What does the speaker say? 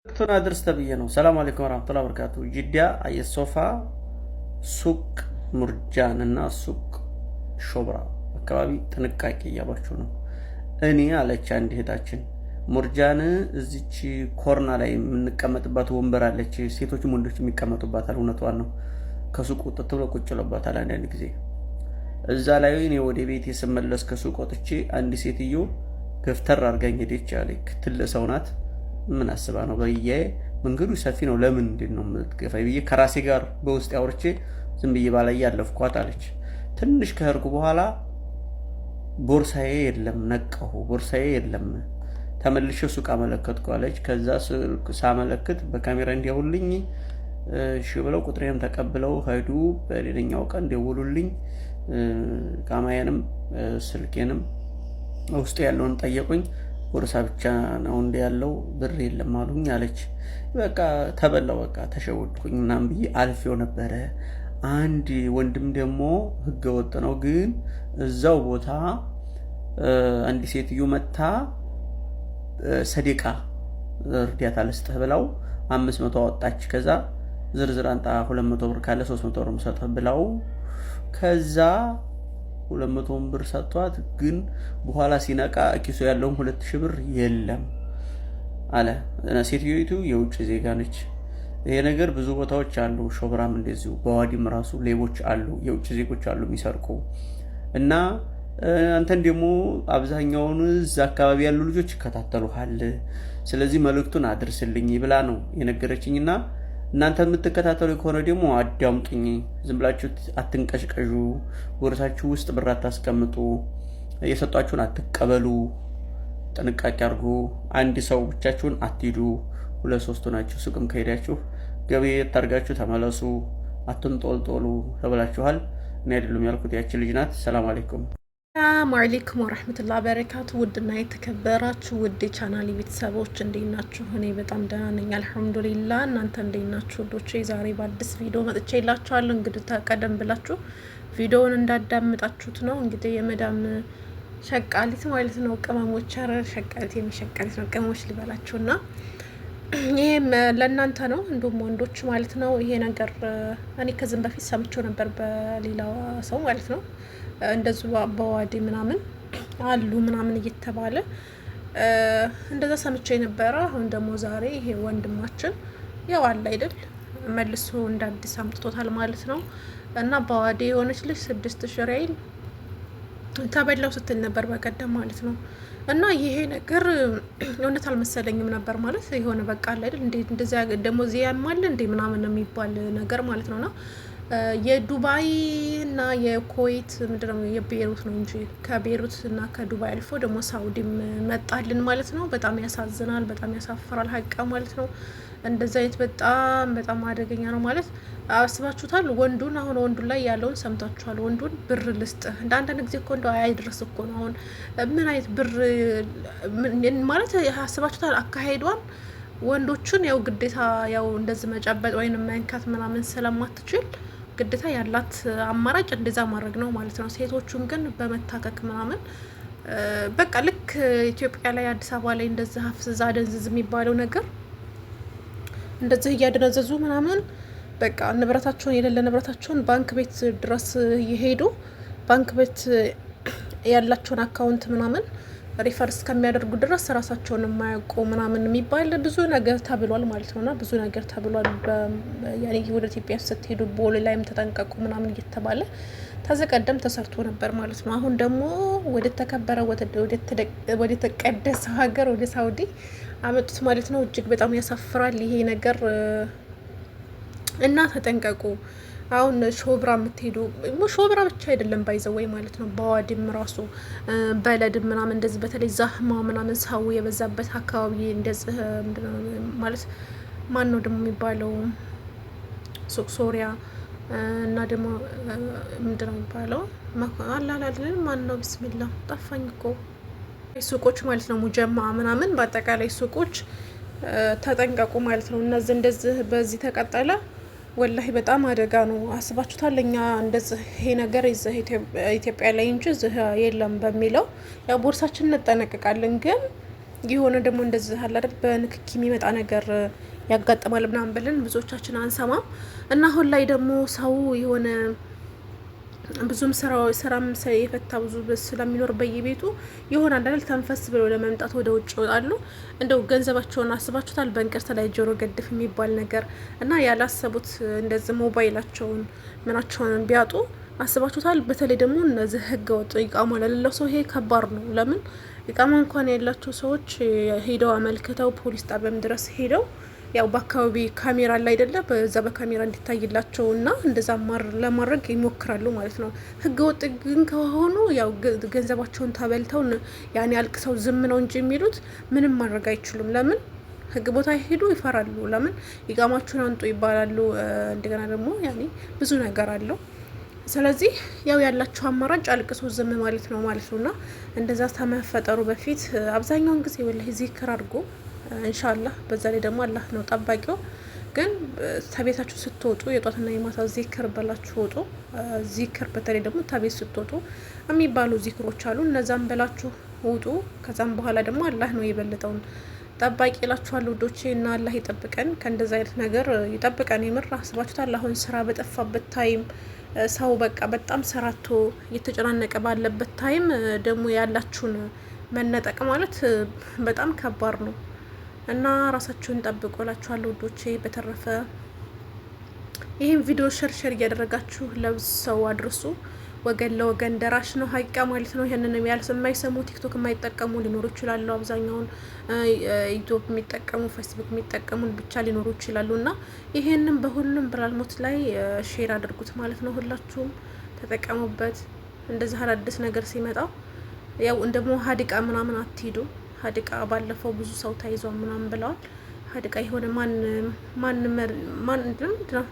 መልእክቱን አድርስ ተብዬ ነው። ሰላም አለይኩም ወራህመቱላሂ ወበረካቱ። ጅዳ የሶፋ ሱቅ ሙርጃን እና ሱቅ ሾብራ አካባቢ ጥንቃቄ እያሏችሁ ነው። እኔ አለች አንድ እህታችን ሙርጃን እዚች ኮርና ላይ የምንቀመጥባት ወንበር አለች። ሴቶችም ወንዶች የሚቀመጡባታል። እውነቷን ነው። ከሱቅ ወጥት ብሎ ቁጭ ብሎባታል። አንዳንድ ጊዜ እዛ ላይ እኔ ወደ ቤት ስመለስ ከሱቅ ወጥቼ አንድ ሴትዮ ገፍተር አድርጋኝ ሄደች አለች። ትልቅ ሰው ናት። ምን አስባ ነው ብዬ መንገዱ ሰፊ ነው፣ ለምን እንዴት ነው የምትገፋኝ ብዬ ከራሴ ጋር በውስጥ አውርቼ ዝም ብዬ ባላይ ያለፍኳት አለች። ትንሽ ከሄድኩ በኋላ ቦርሳዬ የለም፣ ነቃሁ። ቦርሳዬ የለም። ተመልሼ ሱቅ አመለከትኩ አለች። ከዛ ሳመለክት በካሜራ እንዲያውልኝ እሺ ብለው ቁጥሬንም ተቀብለው ሄዱ። በሌላኛው ቀን ደወሉልኝ። ቃማዬንም ስልኬንም ውስጡ ያለውን ጠየቁኝ። ቦርሳ ብቻ ነው እንደ ያለው ብር የለም አሉኝ አለች። በቃ ተበላው፣ በቃ ተሸወድኩኝ ምናምን ብዬ አልፌው ነበረ። አንድ ወንድም ደግሞ ህገ ወጥ ነው ግን እዛው ቦታ አንድ ሴትዮ መጥታ ሰደቃ እርዳታ ልስጥህ ብላው 500 አወጣች። ከዛ ዝርዝር አንጣ 200 ብር ካለ 300 ብር ሰጥህ ብላው ከዛ 200 ብር ሰጥቷት፣ ግን በኋላ ሲነቃ ኪሱ ያለውም 2000 ብር የለም አለ። ሴትዮይቱ የውጭ ዜጋ ነች። ይሄ ነገር ብዙ ቦታዎች አሉ። ሾብራም እንደዚሁ በዋዲም ራሱ ሌቦች አሉ፣ የውጭ ዜጎች አሉ የሚሰርቁ እና አንተን ደግሞ አብዛኛውን እዛ አካባቢ ያሉ ልጆች ይከታተሉሃል። ስለዚህ መልእክቱን አድርስልኝ ብላ ነው የነገረችኝና እናንተ የምትከታተሉ ከሆነ ደግሞ አዳምጡኝ። ዝም ብላችሁ አትንቀዥቀዡ። ቦርሳችሁ ውስጥ ብር አታስቀምጡ። የሰጧችሁን አትቀበሉ። ጥንቃቄ አድርጉ። አንድ ሰው ብቻችሁን አትሂዱ። ሁለት ሶስቱ ናችሁ። ሱቅም ከሄዳችሁ ገበያ ታርጋችሁ ተመለሱ። አትንጦልጦሉ ተብላችኋል። እኔ አይደሉም ያልኩት ያቺ ልጅ ናት። ሰላም አለይኩም። ሰላም አለይኩም ወረህመቱላህ በረካቱ። ውድና የተከበራችሁ ውድ የቻናል ቤተሰቦች እንዴት ናችሁ? እኔ በጣም ደህና ነኝ አልሐምዱሊላ። እናንተ እንዴት ናችሁ ውዶቼ? ዛሬ በአዲስ ቪዲዮ መጥቼ የላችኋለሁ። እንግዲህ ቀደም ብላችሁ ቪዲዮውን እንዳዳምጣችሁት ነው እንግዲህ የመዳም ሸቃሊት ማለት ነው ቅመሞች፣ ኧረ ሸቃሊት የሚሸቃሊት ነው ቅመሞች ሊበላችሁና ይሄም ለእናንተ ነው፣ እንዲሁም ወንዶች ማለት ነው። ይሄ ነገር እኔ ከዚህም በፊት ሰምቼው ነበር በሌላ ሰው ማለት ነው እንደዚሁ በዋዲ ምናምን አሉ ምናምን እየተባለ እንደዛ ሰምቼ የነበረ። አሁን ደግሞ ዛሬ ይሄ ወንድማችን ያው አለ አይደል መልሶ እንደ አዲስ አምጥቶታል ማለት ነው። እና በዋዲ የሆነች ልጅ 6000 ሪያል ተበላው ስትል ነበር በቀደም ማለት ነው። እና ይሄ ነገር እውነት አልመሰለኝም ነበር ማለት የሆነ በቃ አለ አይደል እንዴ እንደዚያ ደግሞ እዚያ ያማል እንዴ ምናምን የሚባል ነገር ማለት ነውና የዱባይ እና የኩዌት ምንድነው የቤሩት ነው እንጂ ከቤሩት እና ከዱባይ አልፎ ደግሞ ሳውዲም መጣልን ማለት ነው። በጣም ያሳዝናል፣ በጣም ያሳፍራል ሀቃ ማለት ነው። እንደዚህ አይነት በጣም በጣም አደገኛ ነው ማለት አስባችሁታል። ወንዱን አሁን ወንዱ ላይ ያለውን ሰምታችኋል። ወንዱን ብር ልስጥህ እንደ አንዳንድ ጊዜ እኮ እንደው አይድረስ እኮ ነው። አሁን ምን አይነት ብር ማለት አስባችሁታል አካሄዷን ወንዶቹን ያው ግዴታ ያው እንደዚህ መጨበጥ ወይም መንካት ምናምን ስለማትችል ግዴታ ያላት አማራጭ እንደዛ ማድረግ ነው ማለት ነው። ሴቶቹን ግን በመታከክ ምናምን በቃ ልክ ኢትዮጵያ ላይ አዲስ አበባ ላይ እንደዚህ አፍዝዝ አደንዝዝ የሚባለው ነገር እንደዚህ እያደነዘዙ ምናምን በቃ ንብረታቸውን የሌለ ንብረታቸውን ባንክ ቤት ድረስ እየሄዱ ባንክ ቤት ያላቸውን account ምናምን refer እስከሚያደርጉ ድረስ ራሳቸውን የማያውቁ ምናምን የሚባል ብዙ ነገር ተብሏል ማለት ነውና ብዙ ነገር ተብሏል። ያኔ ወደ ኢትዮጵያ ስትሄዱ ቦሌ ላይም ተጠንቀቁ ምናምን እየተባለ ከዚህ ቀደም ተሰርቶ ነበር ማለት ነው። አሁን ደግሞ ወደ ተከበረ ወደ ተቀደሰው ሀገር ወደ ሳውዲ አመጡት ማለት ነው። እጅግ በጣም ያሳፍራል ይሄ ነገር እና ተጠንቀቁ። አሁን ሾብራ የምትሄዱ ሾብራ ብቻ አይደለም by the way ማለት ነው። በዋድም ራሱ በለድም ምናምን እንደዚህ በተለይ ዛህማ ምናምን ሰው የበዛበት አካባቢ እንደዚህ ማለት ማን ነው ደግሞ የሚባለው ሱቅ ሶሪያ እና ደግሞ ምንድነው የሚባለው አላላልን ማን ነው ብስሚላ ጠፋኝ እኮ ሱቆች ማለት ነው። ሙጀማ ምናምን በአጠቃላይ ሱቆች ተጠንቀቁ ማለት ነው። እነዚህ እንደዚህ በዚህ ተቀጠለ ወላሂ በጣም አደጋ ነው። አስባችሁታል? እኛ እንደዚህ ይሄ ነገር እዚህ ኢትዮጵያ ላይ እንጂ እዚህ የለም በሚለው ያው ቦርሳችን እንጠነቀቃለን። ግን የሆነ ደግሞ እንደዚህ አለ አይደል በንክኪ የሚመጣ ነገር ያጋጥማል ምናምን ብለን ብዙዎቻችን አንሰማም። እና አሁን ላይ ደግሞ ሰው የሆነ ብዙም ስራም የፈታ ብዙ ስለሚኖር በየቤቱ የሆነ አንዳንድ ተንፈስ ብለው ለመምጣት ወደ ውጭ ይወጣሉ። እንደው ገንዘባቸውን አስባችሁታል? በእንቅርት ላይ ጆሮ ገድፍ የሚባል ነገር እና ያላሰቡት እንደዚህ ሞባይላቸውን ምናቸውን ቢያጡ አስባችሁታል? በተለይ ደግሞ እነዚህ ህገ ወጥ ኢቃማ ለሌለው ሰው ይሄ ከባድ ነው። ለምን ኢቃማ እንኳን ያላቸው ሰዎች ሄደው አመልክተው ፖሊስ ጣቢያም ድረስ ሄደው ያው በአካባቢ ካሜራ ላይ አይደለ በዛ በካሜራ እንዲታይላቸው እና እንደዛ ለማድረግ ይሞክራሉ ማለት ነው። ህገ ወጥ ግን ከሆኑ ያው ገንዘባቸውን ተበልተው ያን ያልቅሰው ዝም ነው እንጂ የሚሉት ምንም ማድረግ አይችሉም። ለምን ህግ ቦታ ሄዱ ይፈራሉ። ለምን ኢቃማችሁን አንጡ ይባላሉ። እንደገና ደግሞ ያኔ ብዙ ነገር አለው። ስለዚህ ያው ያላቸው አማራጭ አልቅሶ ዝም ማለት ነው ማለት ነው። እና እንደዛ ከመፈጠሩ በፊት አብዛኛውን ጊዜ ወላሂ ዚክር አድርጎ ኢንሻአላህ። በዛ ላይ ደግሞ አላህ ነው ጠባቂው። ግን ከቤታችሁ ስትወጡ የጧትና የማታ ዚክር በላችሁ ወጡ። ዚክር በተለይ ደግሞ ከቤት ስትወጡ የሚባሉ ዚክሮች አሉ። እነዛም በላችሁ ውጡ። ከዛም በኋላ ደግሞ አላህ ነው የበለጠውን ጠባቂ እላችኋለሁ ውዶቼ። እና አላህ ይጠብቀን፣ ከእንደዛ አይነት ነገር ይጠብቀን። የምር አስባችሁታል? አሁን ስራ በጠፋበት time፣ ሰው በቃ በጣም ሰራቶ እየተጨናነቀ ባለበት time ደግሞ ያላችሁን መነጠቅ ማለት በጣም ከባድ ነው። እና ራሳችሁን ጠብቁ እላችኋለሁ ውዶቼ። በተረፈ ይህን ቪዲዮ share share እያደረጋችሁ ለብዙ ሰው አድርሱ። ወገን ለወገን ደራሽ ነው ሀቂቃ ማለት ነው። ይህንን የማይሰሙ፣ ቲክቶክ የማይጠቀሙ ሊኖሩ ይችላሉ። አብዛኛውን ዩቲዩብ የሚጠቀሙ፣ ፌስቡክ የሚጠቀሙ ብቻ ሊኖሩ ይችላሉ። እና ይሄንን በሁሉም platform ላይ share አድርጉት ማለት ነው። ሁላችሁም ተጠቀሙበት። እንደዚህ አዳዲስ ነገር ሲመጣ ያው እንደሞ ሀዲቃ ምናምን አትሂዱ። ሀዲቃ ባለፈው ብዙ ሰው ተይዟል ምናምን ብለዋል። ሀዲቃ የሆነ ማን ማን ማን ነው